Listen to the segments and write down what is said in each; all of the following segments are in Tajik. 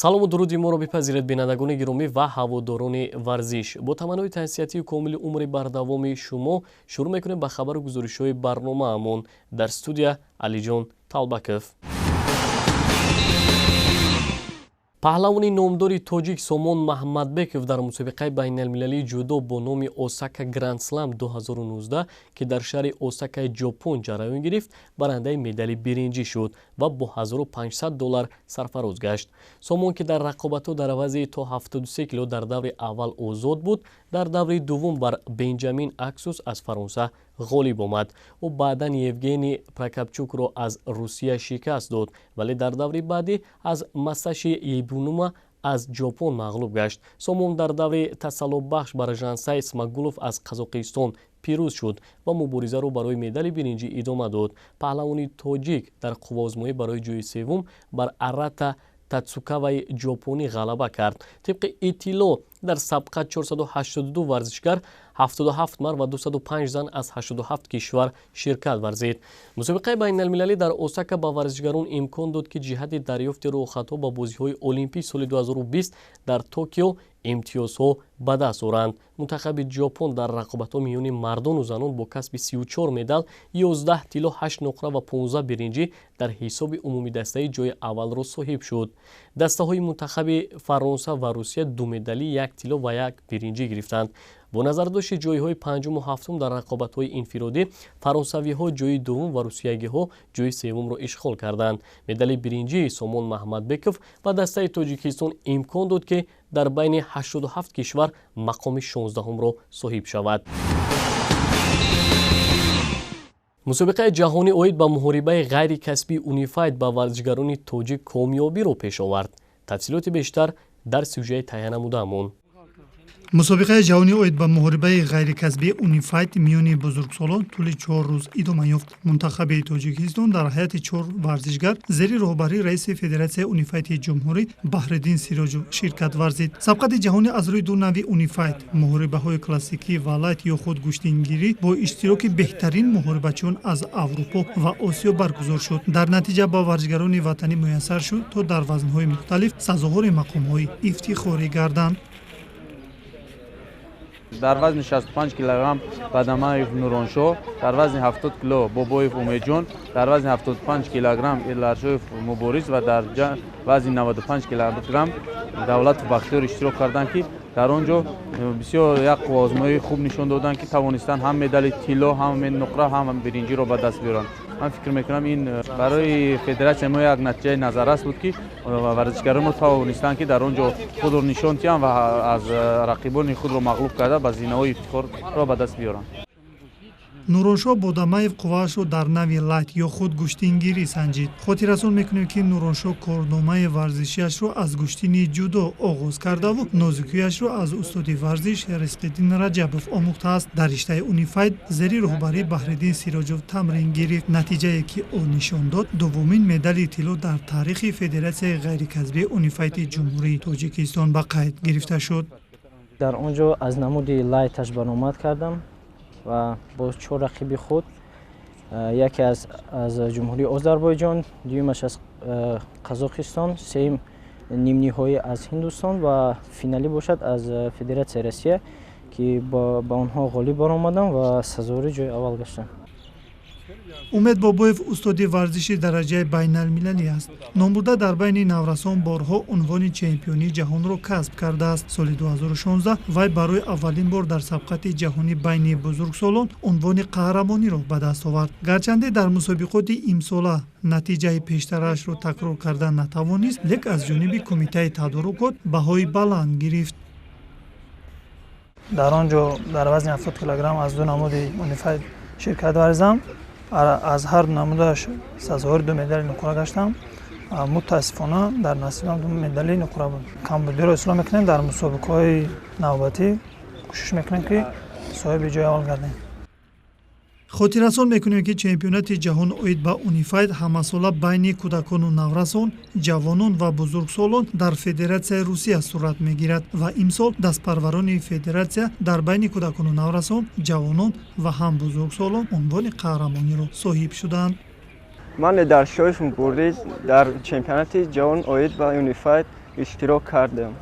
Салому дуруди моро бипазиред, бинандагони гиромӣ ва ҳаводорони варзиш. Бо таманнои тансиҳатию комили умри бардавоми шумо шурӯъ мекунем ба хабару гузоришҳои барномаамон. Дар студия Алиҷон Талбаков. Паҳлавони номдори тоҷик Сомон Маҳмадбеков дар мусобиқаи байналмилалии ҷудо бо номи Осака Гранд Слам 2019, ки дар шаҳри Осакаи Ҷопон ҷараён гирифт, барандаи медали биринҷӣ шуд ва бо 1500 доллар сарфароз гашт. Сомон, ки дар рақобатҳо дар вазни то 73 кило дар даври аввал озод буд, дар даври дуввум бар Бенҷамин Аксус аз Фаронса ғолиб омад. Ӯ баъдан Евгений Прокопчукро аз Русия шикаст дод, вале дар даври баъдӣ аз Масаши Ебунума аз Ҷопон мағлуб гашт. Сомон дар даври тасаллобахш бар Жансай Смагулов аз Қазоқистон пирӯз шуд ва муборизаро барои медали биринҷӣ идома дод. Паҳлавони тоҷик дар қувваозмоӣ барои ҷои севум бар Арата Татсукаваи ҷопонӣ ғалаба кард. Тибқи иттилоъ, дар сабқат 482 варзишгар, 77 мард ва 205 зан, аз 87 кишвар ширкат варзид. Мусобиқаи байналмилалӣ дар Осака ба варзишгарон имкон дод, ки ҷиҳати дарёфти роҳхатҳо ба бозиҳои олимпӣ соли 2020 дар Токио имтиёзҳо ба даст оранд. Мунтахаби Ҷопон дар рақобатҳо миёни мардону занон бо касби 34 медал, 11 тилло, 8 нуқра ва 15 биринҷӣ, дар ҳисоби умумидастаӣ ҷои аввалро соҳиб шуд. Дастаҳои мунтахаби Фаронса ва Русия ду медалӣ, як тилло ва як биринҷӣ гирифтанд. Бо назардошти ҷойҳои панҷуму ҳафтум дар рақобатҳои инфиродӣ, фаронсавиҳо ҷои дуввум ва русиягиҳо ҷои севумро ишғол карданд. Медали биринҷии Сомон Маҳмадбеков ба дастаи Тоҷикистон имкон дод, ки дар байни 87 кишвар мақоми 16-умро соҳиб шавад. Мусобиқаи ҷаҳонӣ оид ба муҳорибаи ғайрикасбии Унифайт ба варзишгарони тоҷик комёбиро пеш овард. Тафсилоти бештар дар сюжаи таҳия намудаамон. Мусобиқаи ҷаҳонӣ оид ба муҳорибаи ғайрикасбии Унифайт миёни бузургсолон тӯли 4 рӯз идома ёфт. Мунтахаби Тоҷикистон дар ҳайати чор варзишгар зери роҳбарии раиси Федератсияи унифайти ҷумҳурӣ Баҳриддин Сироҷов ширкат варзид. Сабқати ҷаҳонӣ аз рӯи ду навъи унифайт, муҳорибаҳои классикӣ ва лайт ё худ гӯштингирӣ, бо иштироки беҳтарин муҳорибачиён аз Аврупо ва Осиё баргузор шуд. Дар натиҷа ба варзишгарони ватанӣ муяссар шуд, то дар вазнҳои мухталиф сазовори мақомҳои ифтихорӣ гарданд. Дар вазни 65 килограмм Бадамаев Нуроншоҳ, дар вазни 70 кило Бобоев Умедҷон, дар вазни 75 килограмм Эларшоев Мубориз ва дар вазни 95 килограмм Давлатов Бахтиёр иштирок карданд, ки дар он ҷо бисёр як қувваозмоии хуб нишон доданд, ки тавонистанд ҳам медали тилло, ҳам нуқра, ҳам биринҷиро ба даст биёранд. Ман фикр мекунам, ин барои федератсияи мо як натиҷаи назаррас буд, ки варзишгарони мо тавонистанд, ки дар он ҷо худро нишон диҳанд ва аз рақибони худро мағлуб карда, ба зинаҳои ифтихорро ба даст биёранд. Нуроншоҳ Бодамаев қувваашро дар нави лайт ё худ гӯштингирӣ санҷид. Хотиррасон мекунем, ки Нуроншоҳ корномаи варзишиашро аз гӯштини ҷудо оғоз кардаву нозукиашро аз устоди варзиш Ризқиддин Раҷабов омӯхтааст. Дар риштаи унифайт зери роҳбарии Баҳриддин Сироҷов тамрин гирифт. Натиҷае, ки ӯ нишон дод, дуввумин медали тилло дар таърихи Федератсияи ғайрикасбии унифайти Ҷумҳурии Тоҷикистон ба қайд гирифта шуд. Дар он ҷо аз намуди лайташ баромад кардам ва бо чор рақиби худ, яке аз Ҷумҳурии Озарбойҷон, дуюмаш аз Қазоқистон, сеюм нимниҳоӣ аз Ҳиндустон ва финалӣ бошад аз Федератсияи Россия, ки ба онҳо ғолиб баромадам ва сазовори ҷои аввал гаштам. Умед Бобоев устоди варзиши дараҷаи байналмилалӣ аст. Номбурда дар байни наврасон борҳо унвони чемпионии ҷаҳонро касб кардааст. Соли 2016 вай барои аввалин бор дар сабқати ҷаҳонӣ байни бузургсолон унвони қаҳрамониро ба даст овард. Гарчанде дар мусобиқоти имсола натиҷаи пештараашро такрор карда натавонист, лек аз ҷониби кумитаи тадорукот баҳои баланд гирифт. Дар он ҷо дар вазни 70 килограмм аз ду намуди унифайт ширкат варзидам. Аз ҳар ду намудаш сазовори ду медали нуқра гаштам. Мутаассифона, дар насибам ду медали нуқра буд. Камбудиро ислоҳ мекунем, дар мусобиқаҳои навбатӣ кӯшиш мекунем, ки соҳиби ҷои аввал гардем. Хотиррасон мекунем, ки чемпионати ҷаҳон оид ба унифайт ҳамасола байни кӯдакону наврасон, ҷавонон ва бузургсолон дар Федератсияи Русия сурат мегирад ва имсол дастпарварони федератсия дар байни кӯдакону наврасон, ҷавонон ва ҳам бузургсолон унвони қаҳрамониро соҳиб шуданд. Ман Эдаршоев Мубориз, дар чемпионати ҷаҳон оид ба унифайт иштирок кардам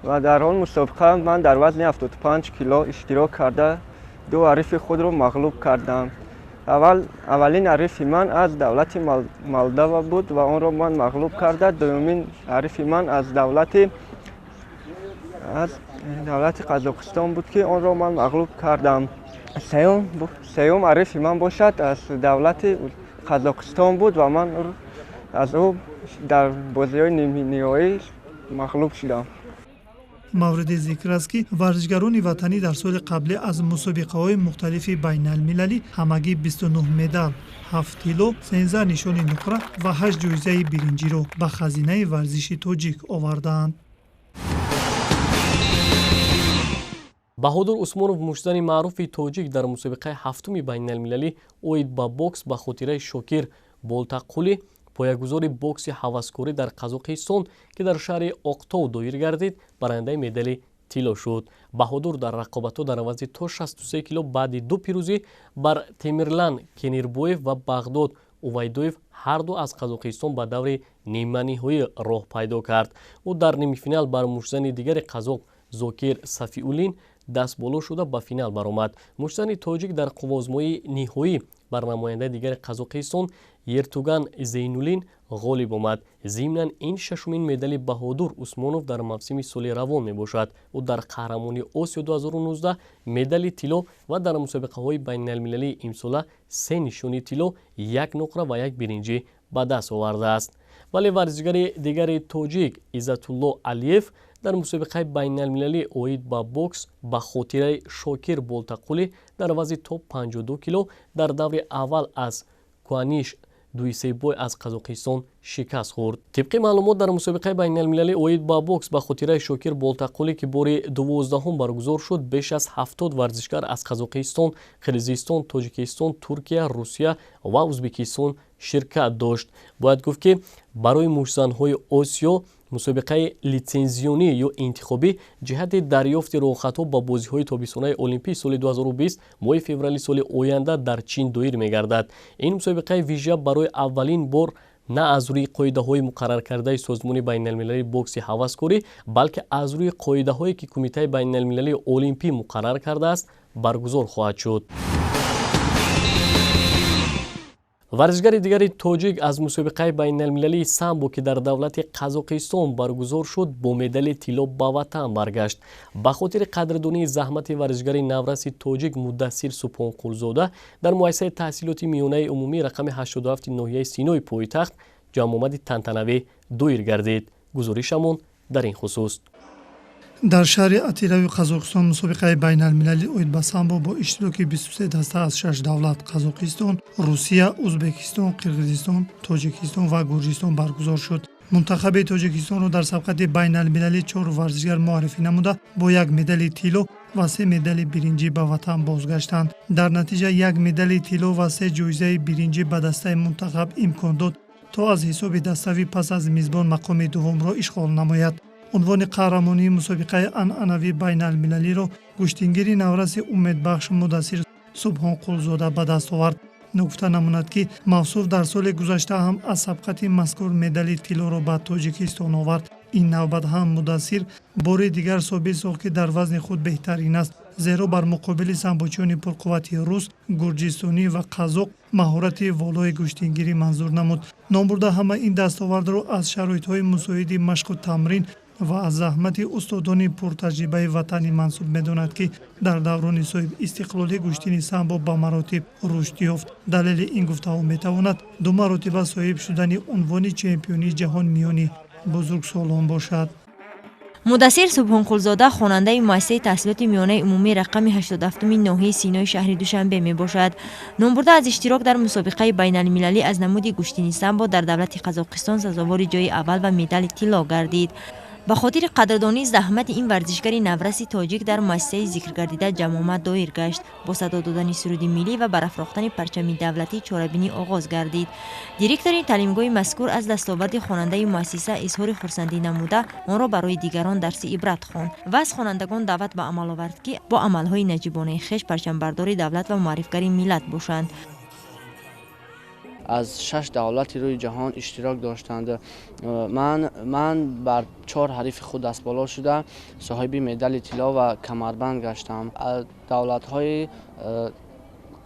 ва дар он мусобиқа ман дар вазни 75 кило иштирок карда ду ҳарифи худро мағлуб кардам. Аввалин ҳарифи ман аз давлати Молдова буд ва онро ман мағлуб карда, дуюмин ҳарифи ман аз давлати Қазоқистон буд, ки онро ман мағлуб кардам. Сеюм ҳарифи ман бошад аз давлати Қазоқистон буд ва ман аз ӯ дар бозиҳои нимниҳоӣ мағлуб шудам. Мавриди зикр аст, ки варзишгарони ватанӣ дар соли қаблӣ аз мусобиқаҳои мухталифи байналмилалӣ ҳамагӣ 29 медал, 7 тилло, 13 нишони нуқра ва 8 ҷоизаи биринҷиро ба хазинаи варзиши тоҷик овардаанд. Баҳодур Усмонов, муштзани маъруфи тоҷик, дар мусобиқаи ҳафтуми байналмилалӣ оид ба бокс ба хотираи Шокир Болтаққулӣ, поягузори бокси ҳаваскорӣ дар Қазоқистон, ки дар шаҳри Оқтов доир гардид, барандаи медали тилло шуд. Баҳодур дар рақобатҳо дар вазни то 63 кило баъди ду пирӯзӣ бар Темирлан Кенирбоев ва Бағдод Увайдоев, ҳарду аз Қазоқистон, ба даври ниманиҳоӣ роҳ пайдо кард. Ӯ дар нимфинал бар муштзани дигари қазоқ Зокир Сафиуллин дастболо шуда ба финал баромад. Муштзани тоҷик дар қувваозмоии ниҳоӣ бар намояндаи дигари Қазоқистон Ертуган Зейнуллин ғолиб омад. Зимнан, ин шашумин медали Баҳодур Усмонов дар мавсими соли равон мебошад. Ӯ дар қаҳрамонии Осиё 2019 медали тилло ва дар мусобиқаҳои байналмилалии имсола се нишони тилло, як нуқра ва як биринҷӣ ба даст овардааст. Вале варзишгари дигари тоҷик Иззатулло Алиев дар мусобиқаи байналмилалӣ оид ба бокс ба хотираи Шокир Болтаққулӣ дар вазни то 52 кило дар даври аввал аз Куаниш Дуйсебой аз Қазоқистон шикаст хӯрд. Тибқи маълумот, дар мусобиқаи байналмилалӣ оид ба бокс ба хотираи Шокир Болтаққулӣ, ки бори 12-ҳум баргузор шуд, беш аз 70 варзишгар аз Қазоқистон, Қирғизистон, Тоҷикистон, Туркия, Русия ва Ӯзбекистон ширкат дошт. Бояд гуфт, ки барои муштзанҳои Осиё мусобиқаи литсензионӣ ё интихобӣ ҷиҳати дарёфти роҳхатҳо ба бозиҳои тобистонаи Олимпӣ соли 2020 моҳи феврали соли оянда дар Чин доир мегардад. Ин мусобиқаи вижа барои аввалин бор на аз рӯи қоидаҳои муқарраркардаи Созмони байналмилалии бокси ҳаваскорӣ, балки аз рӯи қоидаҳое, ки Кумитаи байналмилалии Олимпӣ муқаррар кардааст, баргузор хоҳад шуд. Варзишгари дигари тоҷик аз мусобиқаи байналмилалии самбо, ки дар давлати Қазоқистон баргузор шуд, бо медали тилло ба ватан баргашт. Ба хотири қадрдонии заҳмати варзишгари навраси тоҷик Муддассир Субҳонқулзода дар муассисаи таҳсилоти миёнаи умумӣ рақами 87 ноҳияи Синои пойтахт ҷамъомади тантанавӣ доир гардид. Гузоришамон дар ин хусус. Дар шаҳри Атирави Қазоқистон мусобиқаи байналмилалӣ оид ба самбо бо иштироки 23 даста аз шаш давлат Қазоқистон, Русия, Ӯзбекистон, Қирғизистон, Тоҷикистон ва Гурҷистон баргузор шуд. Мунтахаби Тоҷикистонро дар сабқати байналмилалӣ чор варзишгар муаррифӣ намуда, бо як медали тилло ва се медали биринҷӣ ба ватан бозгаштанд. Дар натиҷа як медали тилло ва се ҷоизаи биринҷӣ ба дастаи мунтахаб имкон дод, то аз ҳисоби даставӣ пас аз мизбон мақоми дуввумро ишғол намояд. Унвони қаҳрамонии мусобиқаи анъанавии байналмилалиро гӯштингири навраси умедбахш Муддассир Субҳонқулзода ба даст овард. Ногуфта намонад, ки мавсуф дар соли гузашта ҳам аз сабқати мазкур медали тиллоро ба Тоҷикистон овард. Ин навбат ҳам Муддассир бори дигар собит сохт, ки дар вазни худ беҳтарин аст, зеро бар муқобили самбочиёни пурқуввати рус, гурҷистонӣ ва қазоқ маҳорати волои гӯштингирӣ манзур намуд. Номбурда ҳама ин дастовардро аз шароитҳои мусоиди машқу тамрин ва аз заҳмати устодони пуртаҷрибаи ватанӣ мансуб медонад, ки дар даврони соҳиб истиқлолӣ гӯштини самбо ба маротиб рушд ёфт. Далели ин гуфтаҳо метавонад ду маротиба соҳиб шудани унвони чемпионии ҷаҳон миёни бузургсолон бошад. Муддассир Субҳонқулзода хонандаи муассисаи таҳсилоти миёнаи умумӣ рақами 87-уми ноҳияи Синои шаҳри Душанбе мебошад. Номбурда аз иштирок дар мусобиқаи байналмилалӣ аз намуди гӯштини самбо дар давлати Қазоқистон сазовори ҷои аввал ва медали тилло гардид. Ба хотири қадрдонии заҳмати ин варзишгари навраси тоҷик дар муассисаи зикргардида ҷамъомад доир гашт. Бо садо додани суруди миллӣ ва барафрохтани парчами давлатӣ чорабинӣ оғоз гардид. Директори таълимгоҳи мазкур аз дастоварди хонандаи муассиса изҳори хурсандӣ намуда, онро барои дигарон дарси ибрат хонд ва аз хонандагон даъват ба амал овард, ки бо амалҳои наҷибонаи хеш парчамбардори давлат ва муаррифгари миллат бошанд. аз 6 давлати рӯи ҷаҳон иштирок доштанд. Ман бар 4 ҳарифи худ дастболо шуда соҳиби медали тилло ва камарбанд гаштам. Давлатҳои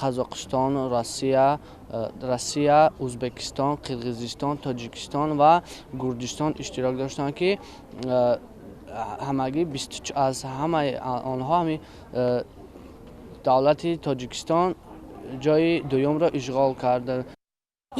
Қазоқистон, Россия, Ӯзбекистон, Қирғизистон, Тоҷикистон ва Гурҷистон иштирок доштанд, ки ҳамагӣ аз ҳамаи онҳо ҳамин давлати Тоҷикистон ҷои дуюмро ишғол кард.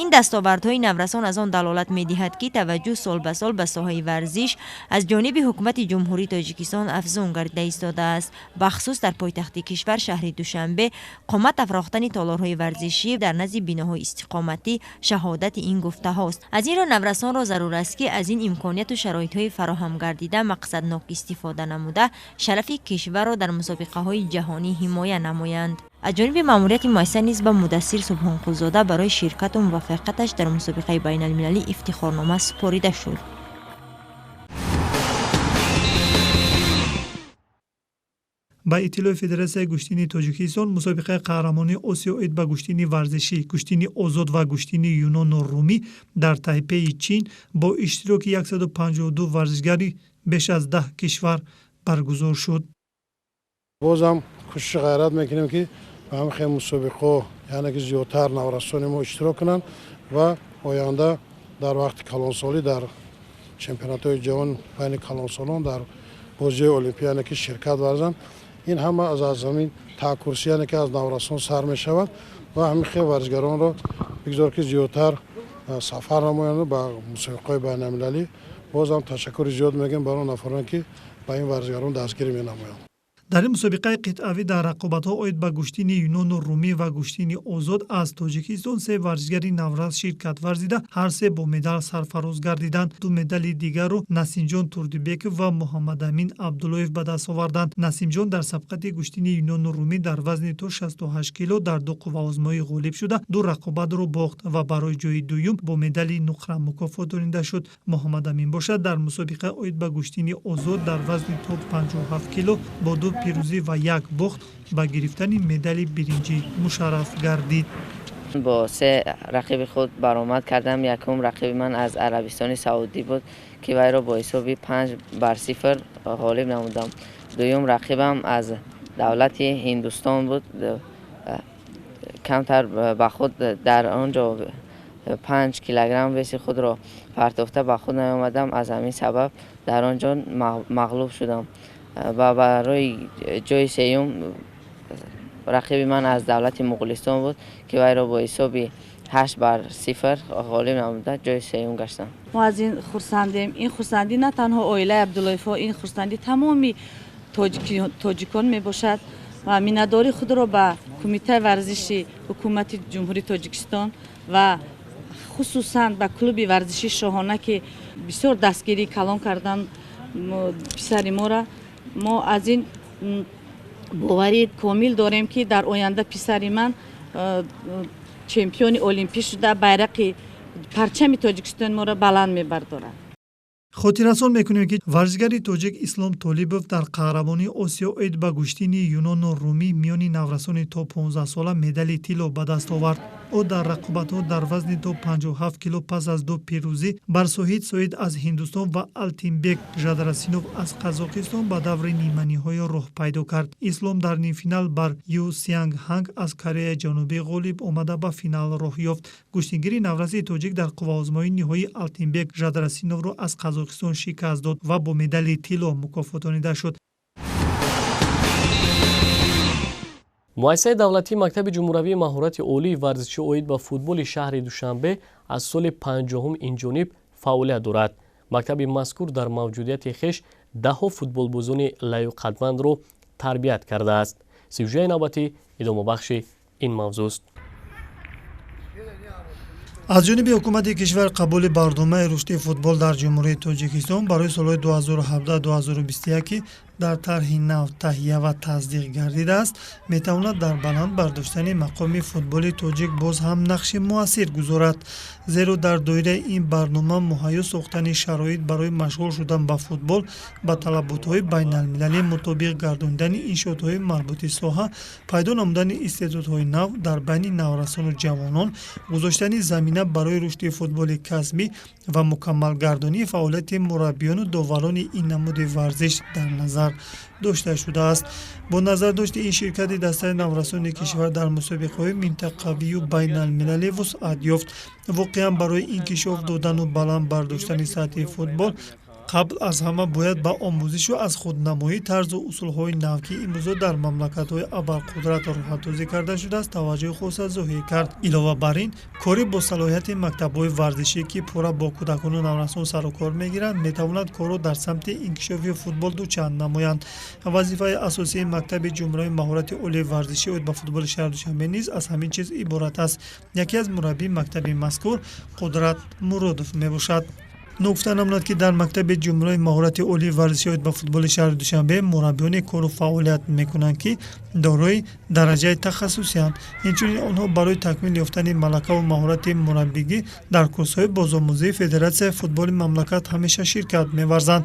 Ин дастовардҳои наврасон аз он далолат медиҳад, ки таваҷҷӯҳ сол ба сол ба соҳаи варзиш аз ҷониби ҳукумати Ҷумҳурии Тоҷикистон афзун гардида истодааст. Бахусус дар пойтахти кишвар, шаҳри Душанбе, қомат афрохтани толорҳои варзишӣ дар назди биноҳои истиқоматӣ шаҳодати ин гуфтаҳост. Аз ин рӯ наврасонро зарур аст, ки аз ин имконияту шароитҳои фароҳам гардида мақсаднок истифода намуда, шарафи кишварро дар мусобиқаҳои ҷаҳонӣ ҳимоя намоянд. Аз ҷониби маъмурияти муассиса низ ба Мудассир Субҳонқулзода барои ширкату муваффақияташ дар мусобиқаи байналмилалӣ ифтихорнома супорида шуд. Ба иттилои Федератсияи гӯштини Тоҷикистон, мусобиқаи қаҳрамонии Осиё оид ба гӯштини варзишӣ, гӯштини озод ва гӯштини юнону румӣ дар Тайпеи Чин бо иштироки 152 варзишгари беш аз 10 кишвар баргузор шуд. Бозам кӯшишу ғайрат мекунем, ки ба ҳамин хел мусобиқаҳо, яъне ки зиёдтар наврасони мо иштирок кунанд ва оянда дар вақти калонсолӣ дар чемпионатҳои ҷаҳон байни калонсолон дар бозиҳои олимпӣ, яъне ки ширкат варзанд. Ин ҳама аз ҳамин таъкурсӣ, яъне ки аз наврасон сар мешавад ва ҳамин хел варзишгаронро бигзор, ки зиёдтар сафар намоянд ба мусобиқаҳои байналмилалӣ. Бозам ташаккури зиёд мегӯем бар он нафароне, ки ба ин варзишгарон дастгирӣ менамоянд. Дар ин мусобиқаи қитъавӣ дар рақобатҳо оид ба гӯштини юнону румӣ ва гӯштини озод аз Тоҷикистон 3 варзишгари наврас ширкат варзида, ҳар се бо медал сарфароз гардиданд. 2 медали дигарро Насимҷон Турдибеков ва Муҳаммадамин Абдуллоев ба даст оварданд. Насимҷон дар сабқати гӯштини юнону румӣ дар вазни то 68 кило дар 2 қувваозмоӣ ғолиб шуда, 2 рақобатро бохт ва барои ҷои дуюм бо медали нуқра мукофот донида шуд. Муҳаммадамин бошад дар мусобиқа оид ба гӯштини озод дар вазни то 57 кило бо 2 пирӯзӣ ва 1 бохт ба гирифтани медали биринҷӣ мушарраф гардид. Бо 3 рақиби худ баромад кардам. Якум рақиби ман аз Арабистони Саудӣ буд, ки вайро бо ҳисоби 5-0 ғолиб намудам. Дуюм рақибам аз давлати Ҳиндустон буд. Камтар ба худ дар он ҷо 5 килограмм веси худро партофта ба худ наомадам. Аз ҳамин сабаб дар он ҷо мағлуб шудам. Ва барои ҷои сеюм рақиби ман аз давлати Муғулистон буд, ки вайро бо ҳисоби 8-0 ғолиб намуда ҷои сеюм гаштам. Мо аз ин хурсандем. Ин хурсандӣ на танҳо оилаи Абдуллоевҳо, ин хурсандӣ тамоми тоҷикон мебошад ва миннатдории худро ба Кумитаи варзиши ҳукумати Ҷумҳурии Тоҷикистон ва хусусан ба клуби варзиши Шоҳона, ки бисёр дастгирии калон кардан писари мора. Мо аз ин боварӣ комил дорем, ки дар оянда писари ман чемпиони олимпӣ шуда, байрақи парчами Тоҷикистони моро баланд мебардорад. Хотиррасон мекунем, ки варзишгари тоҷик Ислом Толибов дар қаҳрамонии Осиё оид ба гӯштини юнону румӣ миёни наврасони то 15 сола медали тилло ба даст овард. Ӯ дар рақобатҳо дар вазни то 57 кило пас аз 2 пирӯзӣ бар Соҳид Соид аз Ҳиндустон ва Алтинбек Жадрасинов аз Қазоқистон ба даври ниманиҳоя роҳ пайдо кард. Ислом дар нимфинал бар Ю Сианг Ҳанг аз Кореяи Ҷанубӣ ғолиб омада ба финал роҳ ёфт. Гӯштингири навраси тоҷик дар қувваозмоии ниҳоӣ Алтинбек Жадрасиновро аз Қазоқистон шикаст дод ва бо медали тилло мукофотонида шуд. Муассисаи давлатии мактаби ҷумҳуравии маҳорати олии варзишӣ оид ба футболи шаҳри Душанбе аз соли 50-ум инҷониб фаъолият дорад. Мактаби мазкур дар мавҷудияти хеш даҳҳо футболбозони лаёқатмандро тарбият кардааст. Сюжаи навбатӣ идомабахши ин мавзӯст. Аз ҷониби ҳукумати кишвар қабули барномаи рушди футбол дар Ҷумҳурии Тоҷикистон барои солҳои 2017-2021, ки Дар тарҳи нав таҳия ва тасдиқ гардидааст, метавонад дар баланд бардоштани мақоми футболи тоҷик боз ҳам нақши муассир гузорад. Зеро дар доираи ин барнома муҳайё сохтани шароит барои машғул шудан ба футбол, ба талаботҳои байналмилалӣ мутобиқ гардонидани иншоотҳои марбути соҳа, пайдо намудани истеъдодҳои нав дар байни наврасону ҷавонон, гузоштани замина барои рушди футболи касбӣ ва мукаммалгардонии фаъолияти мураббиёну доварони ин намуди варзиш дар назар дошта шудааст. Бо назардошти ин ширкати дастаи наврасони кишвар дар мусобиқаҳои минтақавию байналмилалӣ вусъат ёфт. Воқеан, барои инкишоф додану баланд бардоштани сатҳи футбол қабл аз ҳама бояд ба омӯзишу аз худнамоии тарзу усулҳои нав, ки имрӯзо дар мамлакатҳои абарқудрат роҳандозӣ карда шудааст, таваҷҷӯҳи хоса зоҳир кард. Илова бар ин, кори бо салоҳияти мактабҳои варзишӣ, ки пурра бо кӯдакону наврасон сарукор мегиранд, метавонад корро дар самти инкишофи футбол дучанд намоянд. Вазифаи асосии мактаби ҷумҳуриявии маҳорати олии варзишӣ оид ба футболи шаҳри Душанбе низ аз ҳамин чиз иборат аст. Яке аз мураббии мактаби мазкур Қудрат Муродов мебошад. Ногуфта намонад, ки дар мактаби ҷумҳуриявии маҳорати олии варзишӣ оид ба футболи шаҳри Душанбе мураббиёне кору фаъолият мекунанд, ки дорои дараҷаи тахассусиянд. Инчунин онҳо барои такмил ёфтани малакаву маҳорати мураббигӣ дар курсҳои бозомӯзии Федератсияи футболи мамлакат ҳамеша ширкат меварзанд.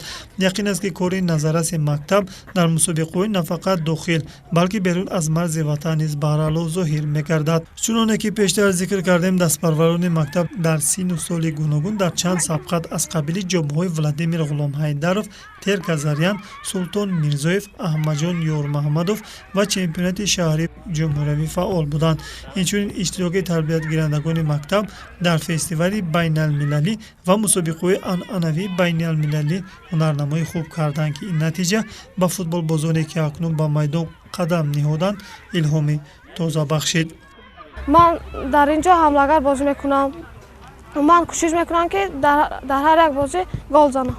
Яқин аст, ки кори назарраси мактаб дар мусобиқаҳои на фақат дохил, балки берун аз марзи ватан низ баръало зоҳир мегардад. Чуноне ки пештар зикр кардем, дастпарварони мактаб дар синну соли гуногун дар чанд сабқат аз қабили ҷомҳои Владимир Ғуломҳайдаров, Тер Казарян, Султон Мирзоев, Аҳмадҷон Ёрмаҳмадов ва чемпионати шаҳрии ҷумҳуриявӣ фаъол буданд. Инчунин иштироки тарбиятгирандагони мактаб дар фестивали байналмилалӣ ва мусобиқаҳои анъанавии байналмилалӣ ҳунарнамоӣ хуб карданд, ки ин натиҷа ба футболбозоне, ки акнун ба майдон қадам ниҳоданд, илҳоми тоза бахшид. Ман дар ин ҷо ҳамлагар бозӣ мекунам. Ман кӯшиш мекунам, ки дар ҳар як бозӣ гол занам.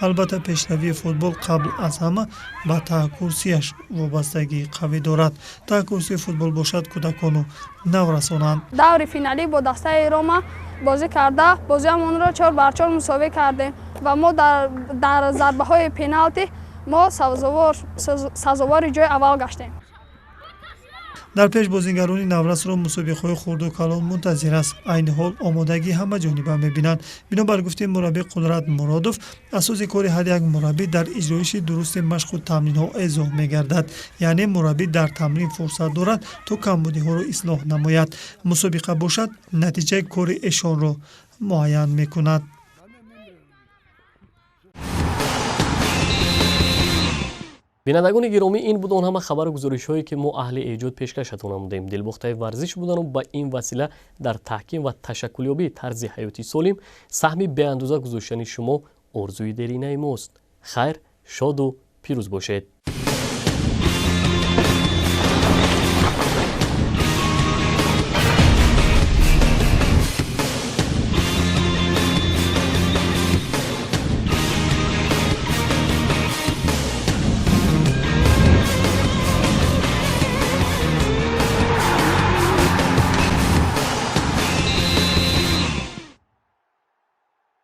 Албатта, пешравии футбол қабл аз ҳама ба таҳкурсияш вобастагии қавӣ дорад. Таҳкурсии футбол бошад кӯдакону наврасонанд. Даври финалӣ бо дастаи Рома бозӣ карда, бозиамонро 4-4 мусовӣ кардем ва мо дар зарбаҳои пеналти мо сазовори ҷои аввал гаштем. Дар пеш бозигарони наврасро мусобиқаҳои хурду калон мунтазир аст. Айни ҳол омодагӣ ҳамаҷониба мебинанд. Бинобар гуфти мураббӣ Қудрат Муродов, асоси кори ҳар як мураббӣ дар иҷроиши дурусти машқу тамринҳо эзоҳ мегардад. Яъне мураббӣ дар тамрин фурсат дорад, то камбудиҳоро ислоҳ намояд. Мусобиқа бошад, натиҷаи кори эшонро муайян мекунад. Бинандагони гиромӣ, ин буд он ҳама хабару гузоришҳое, ки мо аҳли эҷод пешкашатон намудем. Дилбохтаи варзиш будану ба ин васила дар таҳким ва ташаккулёбии тарзи ҳаёти солим саҳми беандоза гузоштани шумо орзуи деринаи мост. Хайр, шоду пирӯз бошед.